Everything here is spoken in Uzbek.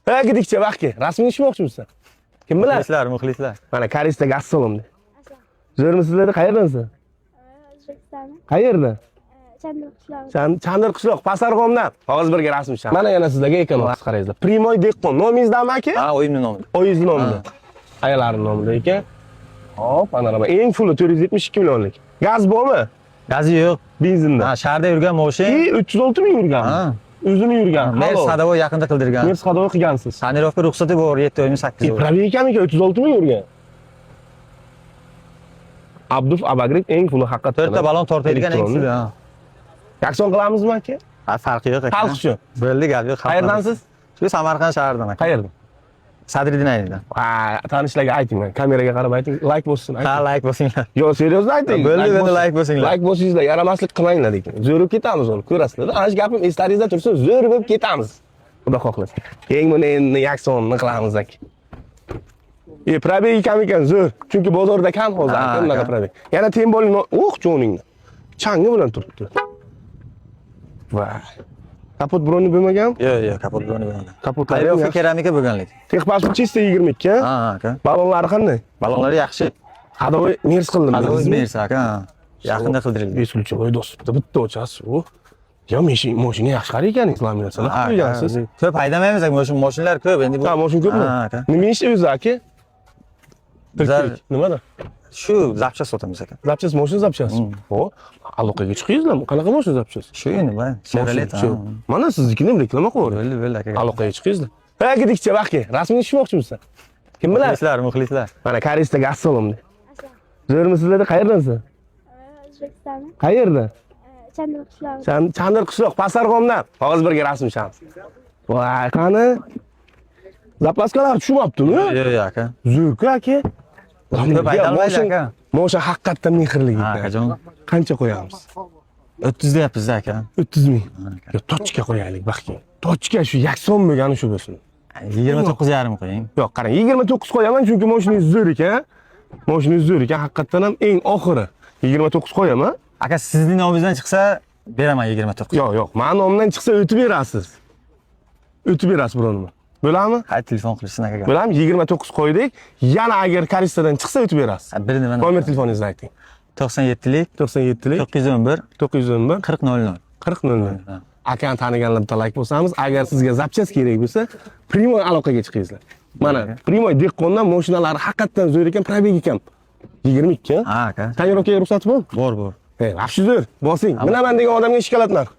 Ha, gidikcha vaqtga. Rasmga tushmoqchimisiz? Kim bilan? Muxlislar, muxlislar. Mana Karistaga assalom de. Zo'rmisizlar, qayerdansiz? O'zbekiston. Qayerda? Chandir qishlog'i. Chandir qishloq, Pasarg'omdan. Hozir birga rasm tushamiz. Mana yana sizlarga ekan qarangizlar. Primoy Dehqon. Nomingizdanmi aka? Ha, oyimning nomida. Oyingiz nomida. Ayollarning nomida ekan. Hop, panorama. Eng fuli 472 millionlik. Gaz bormi? Gazi yo'q. Benzinda. Ha, shaharda yurgan moshin. И 306 ming yurgan. Ha. O'zini yurgan. Mers Halol. ходовой yaqinda qildirgan. Mers ходовой qilgansiz. Tonirovka ruxsati bor, 7 oymi 8 oy. Пробег ekanmikan 306 ming yurgan. Abduf Abagrik eng fuli haqiqatdan. To'rtta balon tortadigan eng Elektronli. fuli, ha. Yakson qilamizmi aka? Ha, farqi yo'q aka. Xalq uchun. Bo'ldi, gap yo'q. Xalq Qayerdansiz? Shu Samarqand shahridan aka. Qayerdan? Sadriddin Aynidan. Ha, tanishlarga ayting, mana kameraga qarab ayting, like bossin, Ha, ayting. like bosinglar. Yo, серьёзно ayting. Bo'ldi, bo'ldi, bosing. like bosinglar. Like bosingizlar, yaramaslik qilmanglar lekin. Zo'rib ketamiz uni, ko'rasizlar. Ana shu gapim eslaringizda tursin, zo'rib bo'lib ketamiz. Xudo xohlasa. Keyin buni endi yaksonni qilamiz aka. E, пробег kam ekan, zo'r. Chunki bozorda kam hozir, Ha, aka, bunaqa aka. пробег. Yana тем более, oh, joningni. Changi bilan turibdi. Voy. Kapot брони bo'lmagan? Yo'q, yo'q, kapot брони bo'lmagan. Kapotlari Tonirovka yaxshi. Keramika bo'lgan lekin. Техпаспорт чисто 22, Ha, ha, aka. Balonlari qanday? Balonlari yaxshi. Ходовой Mers qildim. Ходовой bildingizmi? Mers aka. Ha. Yaqinda qildirilgan. Бесключевой доступ da bitta ochasiz. U. Yo, mashina yaxshi qarang ekan, ламинация Ha, qo'ygansiz. aka, ko'p haydamaymiz aka, moshin moshinlar ko'p endi bu. Ha, mashina ko'pmi? Ha, aka. Nima ish o'zi aka? Bizlar Nimada? Shu запчасть sotamiz aka. Запчасть, mashina запчасть. O, aloqaga chiqingizlar. Qanaqa mashina запчасть? Shu endi, bu Chevrolet. Shu. Mana siznikini ham reklama qilib Bo'ldi, bo'ldi aka. Aloqaga chiqingizlar. Ha, gidikcha vaqtga. Rasmga tushmoqchimisiz? Kim bilan? Muxlislar, muxlislar. Mana Karistaga assalom de. Zo'rmisizlar, qayerdansiz? O'zbekiston. Qayerda? Chandir qishlog'i. Chandir qishloq, Pasarg'omdan. Hozir birga rasm tushamiz. Voy, qani? Запаска lar tushmabdimi? Yo'q, yo'q aka. Zo'rku aka. Ko'p haydalmaydi aka. Moshin haqiqatdan mehrli Ha, ekan. akajon. Qancha qo'yamiz? 30 deyapmiz aka. 30 ming. Yo, точка qo'yaylik, baxki. Точка shu yakson bo'lgani shu bo'lsin. 29,5 qo'ying. Yo'q, qarang, 29 qo'yaman, chunki mashinangiz zo'r ekan. Mashinangiz zo'r ekan, haqiqatdan ham eng oxiri 29 qo'yaman. Aka, sizning nomingizdan chiqsa beraman 29. Yo'q, yo'q, mani nomimdan chiqsa o'tib berasiz. O'tib berasiz birovni. Bo'ladimi? Ha, telefon qilishsin aka. Bo'ladimi? 29 qo'ydik. Yana agar Karistadan chiqsa o'tib berasiz. Ha, bir nima? Nomer telefoningizni ayting. 97lik 97lik 911 911 40 00. 40 00. Akani taniganlar bitta like bosamiz. Agar sizga запчасть kerak bo'lsa, прямой aloqaga chiqingizlar. Mana, прямой Dehqondan mashinalari haqiqatdan zo'r ekan, пробег ekan. 22. Ha, aka. Tonirovkaga ruxsati bormi? Bor, bor. He, вообще zo'r. Bosing. Bilaman degan odamga shokolad narx.